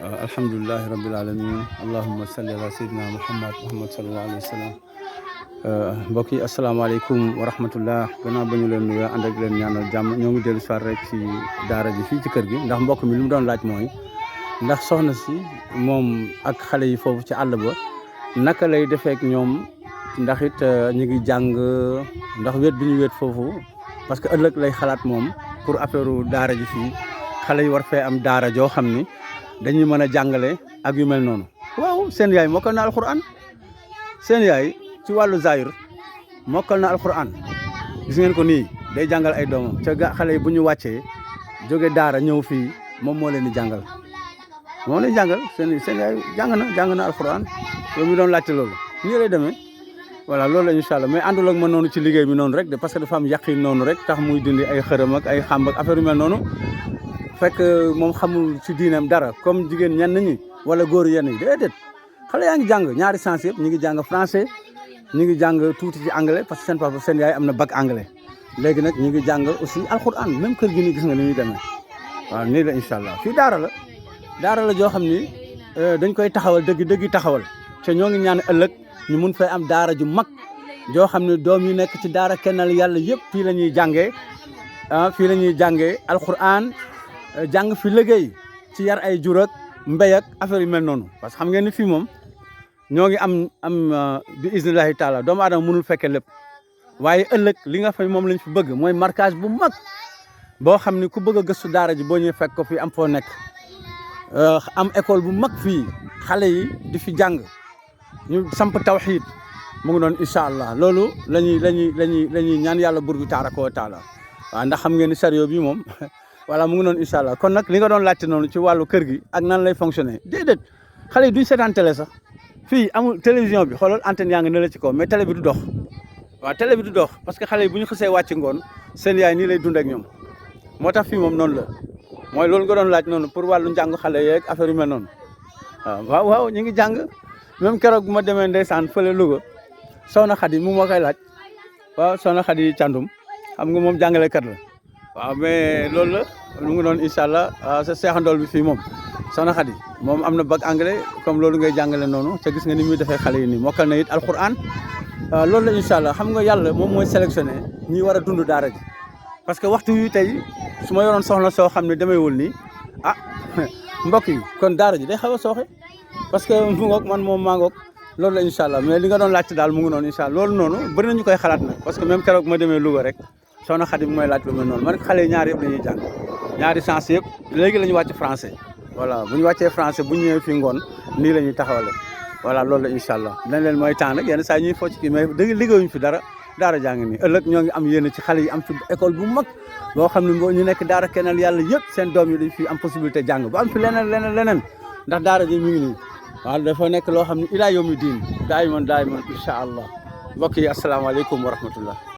alhamdulilahi rabbil alamin allahumma salli ala sayyidina muhammad sallallahu alayhi wa sallam mbokk yi asalaamaaleykum wa rahmatullah gannaaw ba ñu leen nuyoo ànd ak leen ñaanal jàmm ñoo ngi dellu soir rek ci daara ji fii ci kër gi ndax mbokk mi li mu doon laaj mooy ndax soxna si moom ak xale yi foofu ci àll ba naka lay defeek ñoom ndax it ñu ngi jàng ndax wéet bi ñu wéet foofu parce que ëllëg lay xalaat moom pour affaire daara ji fii xale yi war fee am daara joo xam ni dañuy mën a jàngale ak yu mel noonu. waaw seen yaay mokkal na alquran seen yaay ci wàllu zahir mokkal na alquran gis ngeen ko nii day jàngal ay doomam ca xale yi bu ñu wàccee jóge daara ñëw fii moom moo leen di jàngal moo leen jàngal seen yaay jàng na alquran yow mi doon laajte loolu nii lay demee. voilà loolu la incha allah mais àndul ak ma noonu ci liggéey bi noonu rek de parce que dafa am yàqin noonu rek tax muy dindi ay xërëm ak ay xàmb ak affaire yu mel noonu fekk moom xamul ci diineem dara comme jigéen ñenn ñi wala góor yenn yi déedéet xale yaa ngi jàng ñaari sens yëpp ñu ngi jàng français ñu ngi jàng tuuti ci anglais parce que seen papa seen yaay am na bac anglais léegi nag ñu ngi jàng aussi alxuraan même kër gi nii gis nga ni ñuy demee waaw nii la incha allah fii daara la joo xam ni dañ koy taxawal dëgg taxawal te ñoo ngi ñaan ëllëg ñu mun fay am daara ju mag joo xam ne doom yi nekk ci daara kennal yàlla yëpp fii la ñuy jàngee fii la ñuy jàngee alquran jàng fi liggéey ci yar ay jur ak mbéy ak affaire yu mel noonu parce que xam ngeen ni fii moom ñoo ngi am bi isnillahi taala doomu aadama mënul fekkee lépp waaye ëllëg li nga fay moom lañ fi bëgg mooy marquage bu mag boo xam ni ku bëgg a gëstu daara ji boo ñëwee fekk ko fii am foo nekk am école bu mag fii xale yi di fi jàng ñu samp tawxiid mu ngi doon incha allah loolu la ñuy ñaan yàlla buur bi tabaraka wa taala waaw ndax xam ngeen ni sérieux bi moom voilà mu ngi doon incha allah kon nag li nga doon laajte noonu ci wàllu kër gi ak nan lay fonctionner déedéet xale yi duñ seetaan télé sax fii amul télévision bi xoolal antenne yaa ngi ne la ci kaw mais télé bi du dox waaw télé bi du dox parce que xale yi bu ñu xësee wàcc ngoon seen yaay nii lay dund ak ñoom moo tax fii moom noonu la mooy loolu nga doon laaj noonu pour wàllu njàng xale yeeg affaire yu mel noonu waaw ñu ngi jàng même keroog bu ma demee ndeysaan fële Louga soxna Xadi mu ma koy laaj waaw soxna Xadi Càndum xam nga moom jàngalekat la waaw mais loolu la mu ngi doon incha allah sa seexandool bi fii moom soxna Xadi moom am na bac anglais comme loolu ngay jàngale noonu te gis nga ni muy defee xale yi nii mokkal na it alquran loolu la incha allah xam nga yàlla moom mooy sélectionné ñi war a dund daara ji parce que waxtu wi tey su ma yoroon soxna soo xam ne demeewul nii mbokk yi kon daara ji day xaw a sooxe parce que mu ngoog man moom maa ngoog loolu la incha allah mais li nga doon laajte daal mu ngi noonu incha allah loolu noonu bëri nañu koy xalaat nag parce que même keroog ma demee Louga rek soxna Xadi bi mooy laaj lu mel noonu man xale yi ñaari yëpp la ñuy jàng ñaari sens yëpp léegi la ñu wàcc français voilà bu ñu wàccee français bu ñu ñëwee fii ngoon nii la ñuy taxawale voilà loolu la incha allah dañ leen mooy temps nag yenn saa ñuy focc kii mais dëgg liggéeyuñu fi dara daara jàng nii ëllëg ñoo ngi am yéene ci xale yi am fi école bu mag boo xam ne ñu nekk daara kennal yàlla yëpp seen doom yi dañ fi am possibilité jàng ba am fi leneen ndax daara ji mi ngi nii waaw dafa nekk loo xam ne ilaa yawmi diin daay man incha allah mbokk yi asalaamaaleykum wa rahmatullah